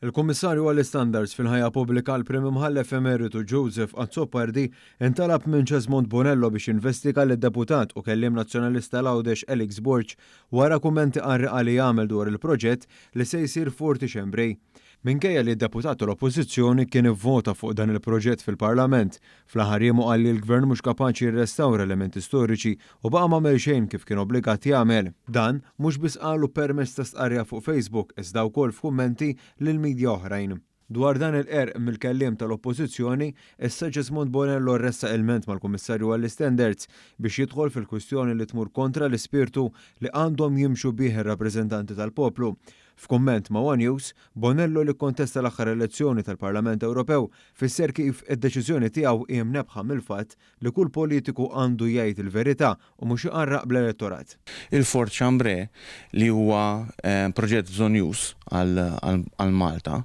Il-Kummissarju għall-Istandards fil-Ħajja Pubblika l-Prim Imħallef Emeritu Joseph Azzopardi intalab minn Jesmond Bonello biex jinvestiga lid-deputat u kelliem Nazzjonalista għal Għawdex Alex Borg wara kummenti qarrieqa li għamel dwar il-proġett li se jsir Forti Chambray. Minkejja li d-deputat tal-Oppożizzjoni kien ivvota fuq dan il-proġett fil-Parlament, fl-aħħar jiem hu qal li l-Gvern mhux kapaċi jirrestawra elementi storiċi u baqa' m'għamel xejn kif kien obbligat jagħmel. Dan mhux biss qalu permezz ta' stqarrija fuq Facebook iżda wkoll f'kummenti lil media oħrajn. Dwar dan il-qerq mill-kelliem tal-Oppożizzjoni, issa Jesmond Bonello ressaq ilment mal-Kummissarju għall-Istandards biex jidħol fil-kwistjoni li tmur kontra l-ispirtu li għandhom jimxu bih ir-rappreżentanti tal-poplu. F'kumment ma' one News, Bonello li kkontesta l-aħħar elezzjoni tal-Parlament Ewropew fisser kif id-deċiżjoni tiegħu hi mnebbħa mill-fatt li kull politiku għandu jgħid il-verità u mhux iqarraq bl-elettorat. Il-Fort Chambray li huwa proġett bżonnjuż għal Malta,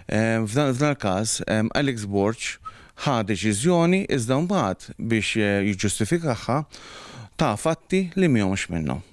f'dan il-każ Alex Borg ħa deċiżjoni iżda mbagħad biex jiġġustifikaha ta fatti li mihomx minnhom.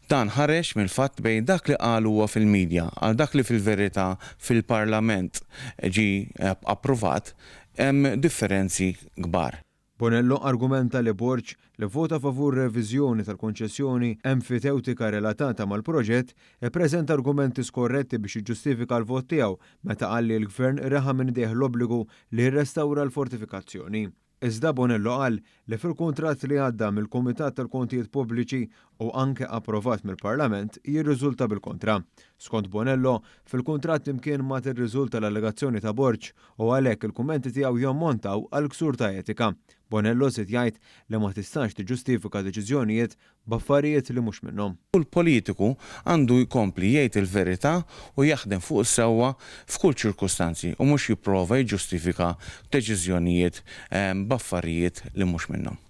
Dan ħareġ mill-fatt bejn dak li qal huwa fil-media għal dak li fil-verità fil-Parlament ġie approvat hemm differenzi kbar. Bonello argumenta li Borg, li vvota favur reviżjoni tal-konċessjoni emfitewtika relatata mal-proġett, ippreżenta argumenti skorretti biex jiġġustifika l-vot tiegħu meta qal li l-Gvern reħa minn idejh l-obbligu li jirrestawra l-fortifikazzjoni. Iżda Bonello qal li fil-kuntratt li għadda mill-Kumitat tal-Kontijiet Pubbliċi u anke approvat mill-Parlament jirriżulta bil-kontra. Skont Bonello, fil-kuntratt imkien ma tirriżulta l-allegazzjoni ta' Borg u għalhekk il-kummenti tiegħu jammontaw għal ksur ta' etika. Bonello żied jgħid li ma tistax tiġġustifika deċiżjonijiet b'affarijiet li mhux minnhom. Kull politiku għandu jkompli jgħid il-verità u jaħdem fuq is-sewwa f'kull ċirkustanzi u mhux jipprova jiġġustifika deċiżjonijiet b'affarijiet li mhux minnhom.